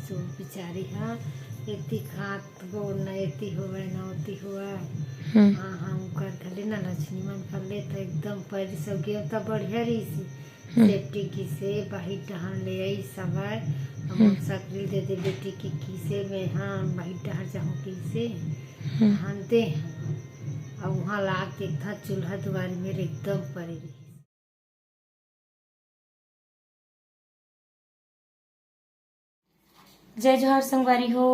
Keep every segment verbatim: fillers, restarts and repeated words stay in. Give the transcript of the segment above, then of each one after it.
सो बेचारी हा, एती खात गोड़ न एती होवय, न ओती होवय। हम्म। हाँ, हाँ, ओकर घले न लछनी मन कर ले, त एकदम पैर सब गे, त बढ़िया रहिस। हम्म। सेफ्टी किसे बाहिर डहान ले आई सवाय, हम हम्म। सकरी दे दे बेटी की किसे में, हाँ, बाहिर डहार जाहूँ किसे, हम्म। हंते हैं। अउ वहाँ लाग के एक ठा चूल्हा दुआरी में एकदम परे रहिस। जय जोहार संगवारी हो,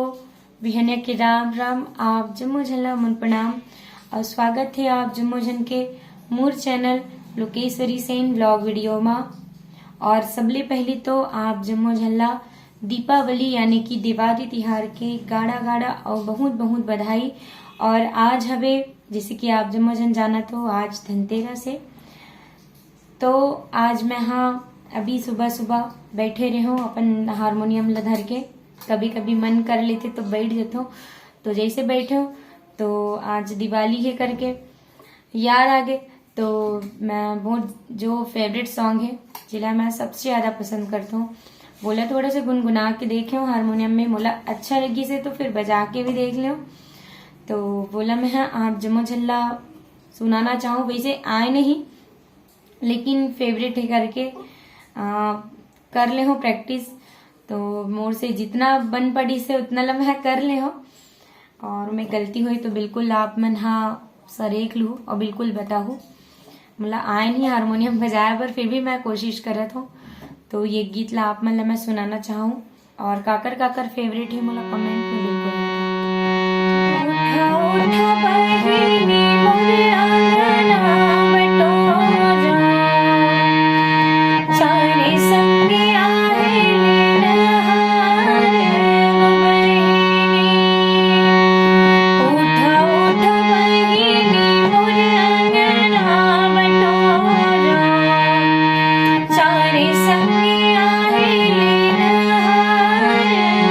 बिहनिया के राम राम, आप जम्मो झन ला मोर प्रणाम और स्वागत है आप जम्मो झन के मोर channel Lokeshwari Sen vlog video मा। और सबले पहली तो आप जम्मो झन ला दीपावली यानी कि देवारी तिहार के गाड़ा गाड़ा और बहुत बहुत बधाई। और आज हवे, जैसे कि आप जम्मो झन जानत हो, आज धनतेरस है। तो आज मैं हाँ अभी सुबह सुबह बैठे रहे हूँ अपन हारमोनियम ला धर के, कभी कभी मन कर लेथे तो बैठ जाता हूँ। तो जैसे बैठे हूँ तो आज दिवाली है करके याद आ गए। तो मैं बहुत जो फेवरेट सॉन्ग है, जिला मैं सबसे ज़्यादा पसंद करता हूँ, बोला थोड़ा सा गुनगुना के देखे हूँ हारमोनियम में, मोला अच्छा लगी से तो फिर बजा के भी देख लो। तो बोला मैं हाँ आप जम्मो झन ला सुनाना चाहूँ, वैसे आए नहीं लेकिन फेवरेट है करके आ, कर ले हो प्रैक्टिस। तो मोर से जितना बन पड़ी से उतना ला मैं कर ले हो, और मैं गलती हुई तो बिल्कुल आप मन हा सरेक लू और बिल्कुल बताहू। मोला आए नहीं हारमोनियम बजाए बर, फिर भी मैं कोशिश करत हूँ। तो ये गीत ला आप मन ला मैं सुनाना चाहूँ। और काकर काकर फेवरेट है मोला कमेंट में बिल्कुल बताओ। उठा, उठा बहिनी मोर अंगना बटोरा, सारे संगी आए लेन हार बहिनी। उठा, उठा बहिनी मोर अंगना बटोरा, सारे संगी आए लेन हार बहिनी।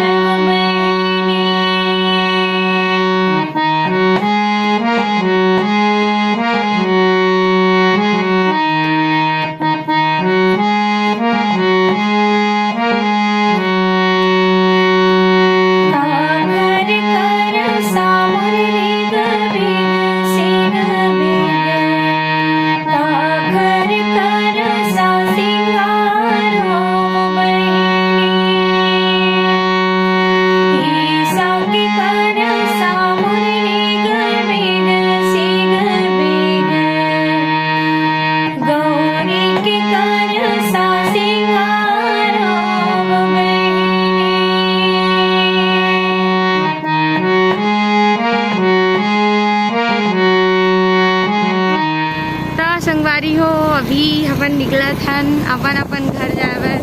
त संगवारी हो, अभी हमन निकलत हन अपन अपन घर जाए बर।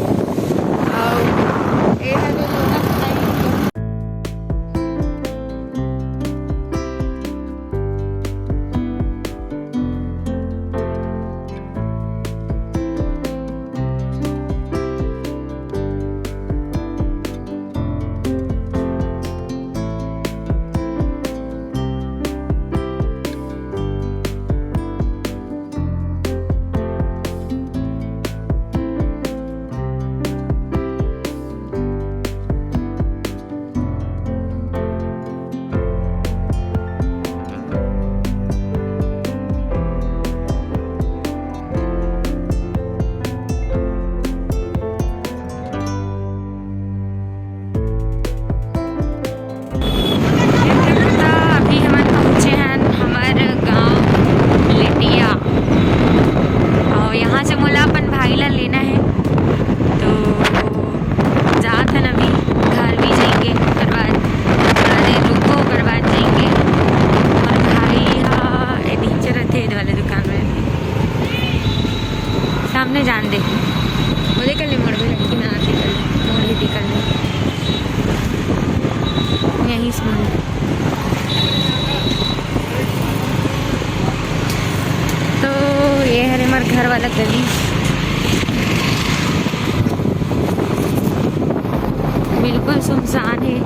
अउ ए हरे लोहा त अभी हमन पहुँचे हन हमर गांव लेटिया, और यहाँ से मोला अपन भाई ला लेना है। तो जात हन अभी, घर भी जाएंगे, ओकर बाद थोड़ा देर रुको, ओकर बाद जाएंगे। और भाई हा ए नीचे रहते, ए वाले दुकान में, सामने जान दे, वो देख ले मोड़ में लड़की में आती कर, मोड़ ही कर ले। यहीं से मुड़। तो ये हरे हमार घर वाला गली, बिल्कुल सुनसान है।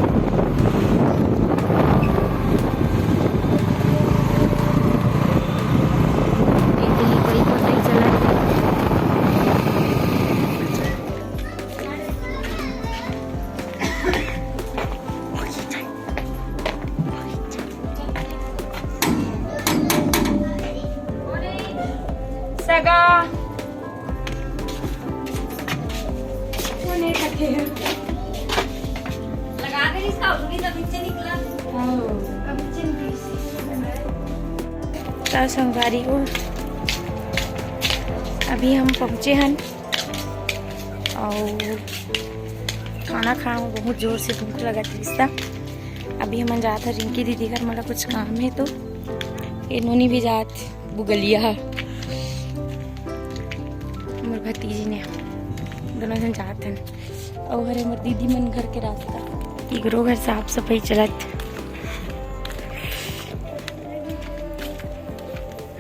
लगा दे इसका, उतनी तो नीचे निकला। हाँ। अब नीचे निकली। तो संगवारी हो, अभी हम पहुँचे हन अउ खाना खाए हन, बहुत जोर से भूख लगत रहिस त। अभी हमन जात हन रिंकी दीदी घर, मोला कुछ काम हे तो। ए नोनी भी जात बुगलिया ह, मोर भतीजी ने, दोनों झन जात हन। अउ हरे मोर दीदी मन घर के रास्ता। इकरो घर साफ सफाई चलत।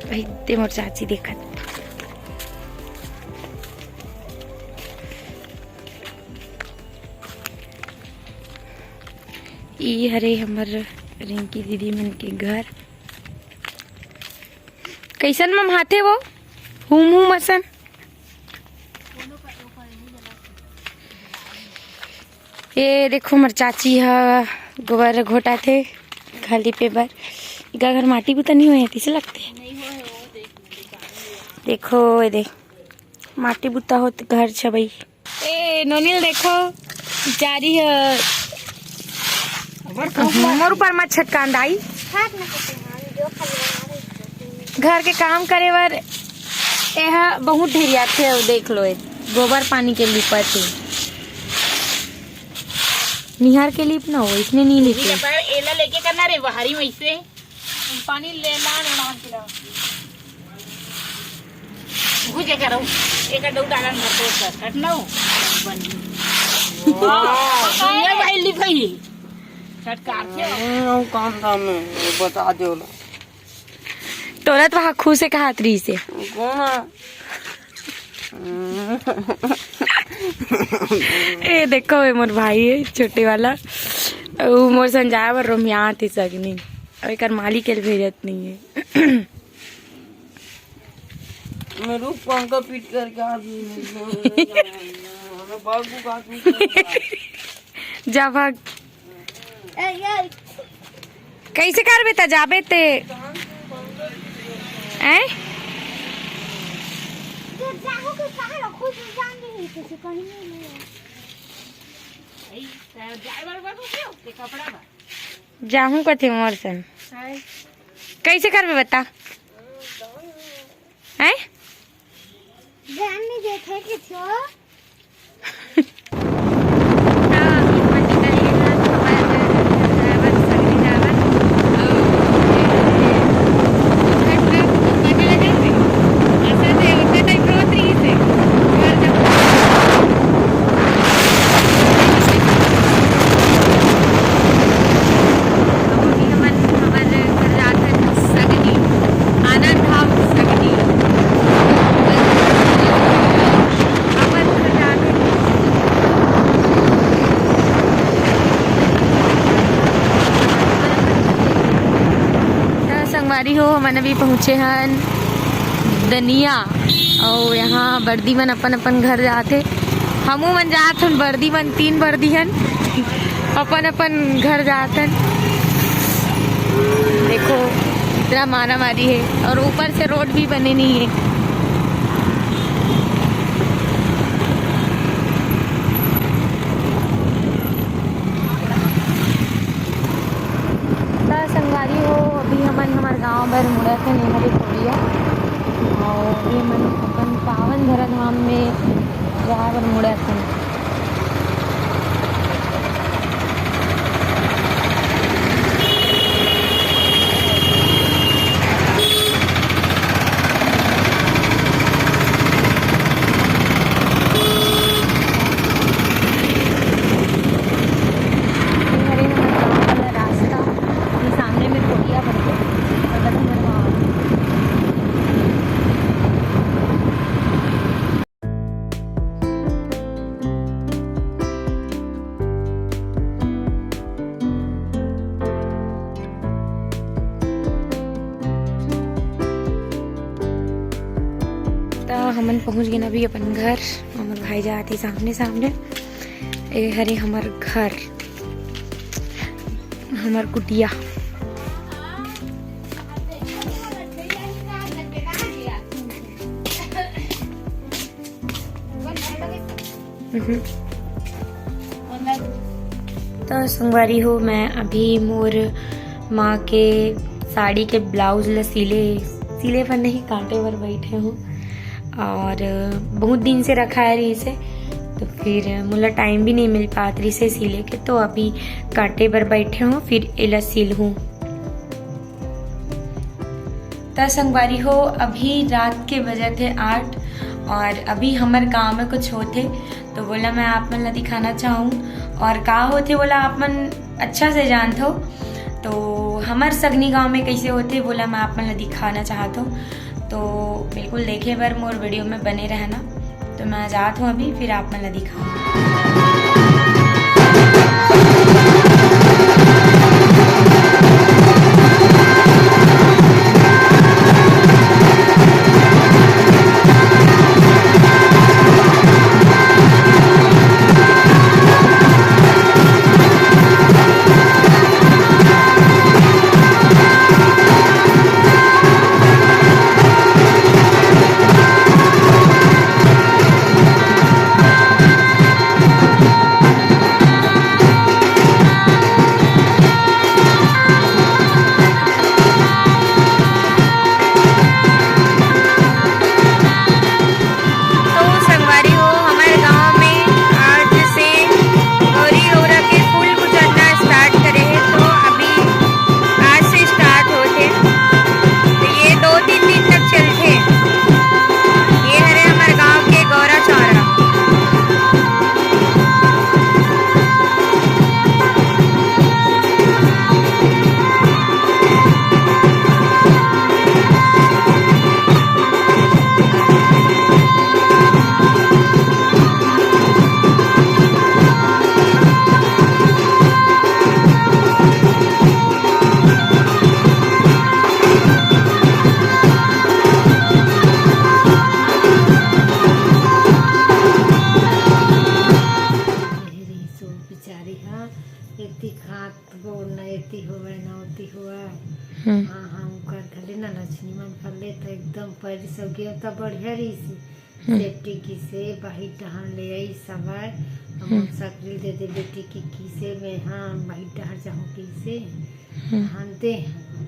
भाई ते मोर चाची देखत। ई हरे हमर रिंकी दीदी मन के घर। कइसन मम्हाथे वो? हुम हुम असन। ये देखो, मोर चाची ह गोबर घोटाथे खाली पे बर। इका घर माटी बुता नहीं होए, तइसे लगथे। देखो, ये देख, माटी बुता होत घर छबई। ए, नोनिल देखो, बिचारी ह। मोर ऊपर मत छटकान दाई। घर के काम करे बर एहा बहुत ढेरियाथे, अउ देख लो, ए गोबर पानी के लिपत हे। निहार के लिप ना हो, इसने नहीं लिपे। एला लेके करना रे, बहारी में इसे। पानी ले ला ना, ना, ना। घुसे करो, एक डौ डालन भर तो कर, कट ना हो। बन। वाह, ये भाई लिपाई। छटकार के। हम्म, वो काम था मैं, ये बता दो ना। तोला तो वहाँ खुश से कहात रही से। कौन है? ए देखो, ए मोर भाई है छोटे वाला, उ मोर संजाय बर रोमियात हे सगनी। अब एकर मालिक एल भेजत नहीं है। मैं रूप पंखा पीट करके आ गई हूँ। हमें बाबू का आदमी। जा भाग। ए, ये कैसे करबे त जाबे ते? हैं? तो जाहू के कहाँ रखो, तो जान नहीं कुछ कहीं नहीं ले। जाए बार बार को क्यों? ये कपड़ा बा। जाहूँ कथे मोर सन। हाय। कैसे करबे बता? हैं? जान नहीं देखे कि छो। त संगवारी हो, हमन अभी पहुँचे हन दनिया, अउ यहाँ बरदी मन अपन अपन घर जात हे। हमू मन जात हन, बरदी मन तीन बरदी हन, अपन अपन घर जात हन। देखो, इतना मारा मारी है और ऊपर से रोड भी बने नहीं है। त संगवारी हो, अभी हमन हमर गांव बर मुड़त हन, एहर एक कोरिया। अउ अभी हमन अपन पावन धरा धाम में जाए बर मुड़त हन। ये हरे हमर गाँव वाला रास्ता, ये सामने में कोरिया बनते, मतलब हमर गाँव। त हमन पहुंच गेन अभी अपन घर। हमर भाई जात हे सामने सामने। ए हरे हमर घर, हमर कुटिया। हम्म। तो संगवारी हो, मैं अभी मोर माँ के साड़ी के ब्लाउज ला सिले, सिले बर नहीं, काटे बर बैठे हूँ। और बहुत दिन से रखाय रहिसे, तो फिर मोला टाइम भी नहीं मिल पात रहिसे सिले के, तो अभी काटे बर बैठे हूँ, फिर एला सिलहूँ। त संगवारी हो, अभी रात के बजत हे आठ और अभी हमर गांव में कुछ होथे, तो वोला मैं आप मन ला दिखाना चाहूँ। और का होथे, वोला आप मन अच्छा से जानथो। तो हमर सगनी गांव में कैसे होथे, वोला मैं आप मन ला दिखाना चाहत हूँ। तो बिल्कुल देखे बर मोर वीडियो में बने रहना। तो मैं जात हूँ अभी, फिर आप मन ला दिखाऊँ। तो संगवारी हो, हमर गांव में आज से गौरी गौरा के फूल गुजरना स्टार्ट करे हे। तो अभी आज से स्टार्ट होथे, तो ये दो तीन दिन तक चलथे। ये हरे हमर गांव के गौरा चौरा। एहरे सो बिचारी हा, एती खात गोड़ न एती होवय, न ओती होवय। हम्म। हाँ, हाँ, ओकर घले न लक्ष्मी मन फले त एकदम पैर सब गे त बढ़िया रहिस। हम्म। सेफ्टी किसे बाहिर डहान ले आई सवाय, हमन हम्म। सकरी दे दे बेटी की किसे में, हाँ, बाहिर डहान जाहूँ किसे, हम्म। हाँ, दे, हाँ।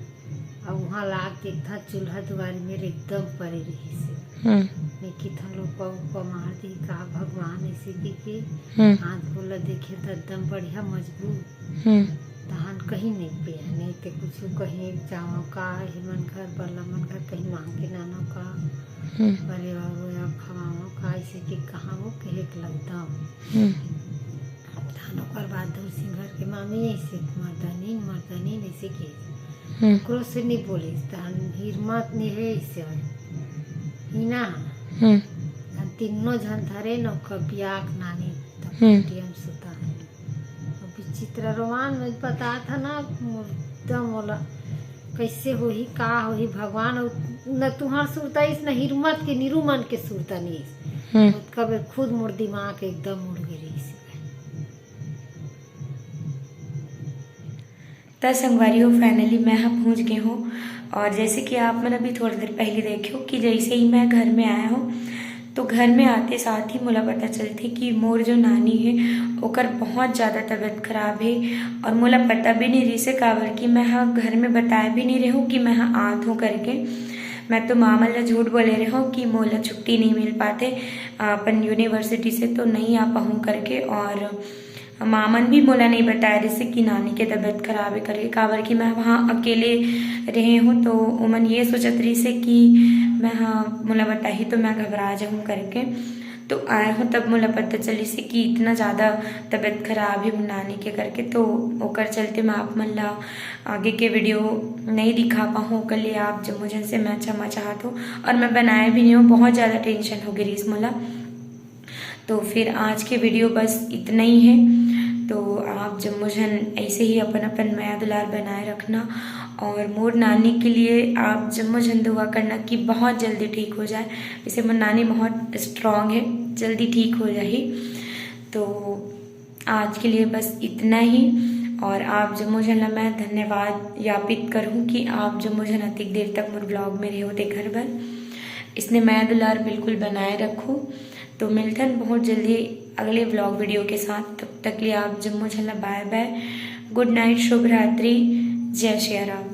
अउ उहाँ लाग के एक ठा चूल्हा दुवारी मेर एकदम परे रहिस हे। हम्म। मैं किथन लोग पा-, पा मार दी का भगवान, ऐसे के, के हम्म। हाथ गोला देखे त एकदम बढ़िया मजबूत। हम्म। तहान कहीं नहीं पे, नहीं ते कुछ कहीं जाओ का, हे मन घर, बल्ला मन घर कहीं मांग के नानो का, हम्म। परिवार वो या खवाओ का, ऐसे के कहाँ वो कहे के लगता। हम्म। तहन ओकर बाद धुरसिंह घर के मामी ऐसे मर्दनी, मर्दनी ऐसे के। हम्म। ओकरो से नहीं बोलिस, तहन हिरमत नहीं है ऐसे। ही ना। हम्म। तहन तीनों झन धरे न ओकर बियाह के नानी, तब हम्म। खटिया में सुता है। अब विचित्र रोमान में बतात हे ना, मुर्दा मोला कैसे होही, का होही भगवान, अउ न तुहार सुरता इस, न हिरमत के, निरुमन के सुरता नहीं इस। हम्म। ओतका बेर खुद मोर दिमाग एकदम उड़ गे रहिस। त संगवारी हो, finally मैं ह पहुँच गे हों। और जैसे कि आप मन अभी थोड़ा देर पहले देखे हो कि जैसे ही मैं घर में आए हों, तो घर में आते साथ ही मोला पता चलथे कि मोर जो नानी हे, ओकर बहुत ज़्यादा तबीयत खराब हे। और मोला पता भी नहीं रहिसे, काबर कि मैं ह घर में बताए भी नहीं रहे हों कि मैं ह आत हों करके। मैं तो माँ मन ला झूठ बोले रहे हों कि मोला छुट्टी नहीं मिल पाते, अ, अपन university से तो नहीं आ पाहूँ करके। और माँ मन भी मोला नहीं बताए रहिसे कि नानी के तबीयत खराब हे करके, काबर कि मैं वहाँ अकेले रहे हों, तो ओमन ये सोचत रहिसे कि मैं ह, मोला बताही तो मैं घबरा जाहूँ करके। तो आए हों तब मोला पता चलिसे कि इतना ज़्यादा तबीयत खराब हे मोर नानी के करके। तो ओकर चलते मैं आप मन ला आगे के वीडियो नहीं दिखा पाहूँ, ओकर लिए आप जम्मो झन से मैं क्षमा चाहत हों। और मैं बनाए भी नहीं हों, बहुत ज़्यादा tension हो गे रहिस मोला। तो फिर आज के वीडियो बस इतना ही है। तो आप जम्मो झन ऐसे ही अपन अपन मया दुलार बनाए रखना, और मोर नानी के लिए आप जम्मो झन दुआ करना कि बहुत जल्दी ठीक हो जाए। वैसे मोर नानी बहुत strong है, जल्दी ठीक हो जाही। तो आज के लिए बस इतना ही, और आप जम्मो झन ला मैं धन्यवाद ज्ञापित करूँ कि आप जम्मो झन अतिक देर तक मोर vlog में रहे हो तेखर बर। इसने मया दुलार बिल्कुल बनाए रखो। तो मिलथन बहुत जल्दी अगले व्लॉग वीडियो के साथ। तब तक लिए आप जम्मो झन ला बाय बाय, गुड नाइट, शुभ रात्रि, जय सिया राम।